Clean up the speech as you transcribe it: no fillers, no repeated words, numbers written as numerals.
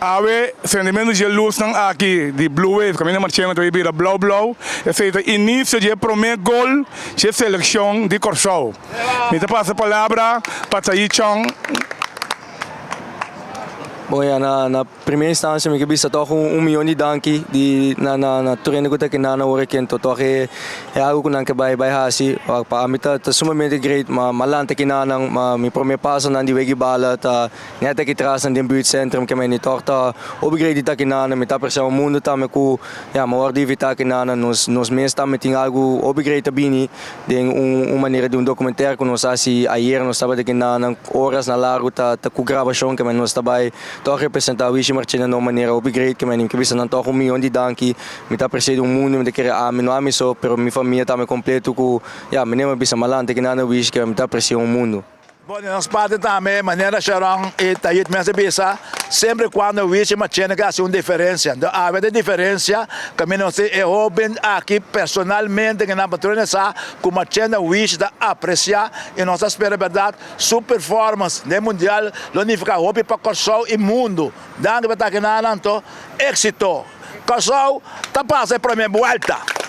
Awe sendimentu dje lusnan aki di Blue Wave kaminda Marchena ta bira blou blou, esei ta inisio dje promé gol dje selekshon di Kòrsou. Mi ta pasa palabra pa Tsayi Chong. Bon ya na na primera instancia mi ke bisa tòg un un miyon di danki di na na na tur hende ku ta kina na ora kento tòg e e algu ku nan ke bai bai hasi pa ami ta ta sumamente great ma ma lanta kinanan ma mi prome pasonan di wega bala ta Net aki tras nan den buurtcentrum ke meni tòg ta hopi grei di ta kinan. Mi ta apresiá un mundu tambe ku ya mi wòrdu invitá kinan. Nos nos mes tambe tin algu hopi grei ta bini den un un manera di un documentèr ku nos a hasi ayer. Nos tabata kinan oras na largu ta ta ku grabashon ke meni nos ta bai tòg representá Wishi Marchena na un manera hopi grei ke meni. Mi ke bisa nan tòg un miyon di danki. Mi ta apresiá di un mundu mi ta kere ami no ami so pero mi famia tambe kompleto ku ya mi nema bisa malante kinan na Wishi ke mi ta apresiá un mundu. Bon, di nos parti tambe, manera Sharon i Tayit mes a bisa, semper i kuando Wichi Machene ke hasi un diferensia. Enton awe ta e diferensia, kaminda nos tin e hoben aki personalmente ke nan patrona sa ku Machene Wichi ta apresiá i nos ta spera bèrdat su performance den mundial lo nifiká hopi pa Kòrsou i mundu. Danki pa ta aki nan anto, éksito! Kòrsou ta pasa e promé buèlta!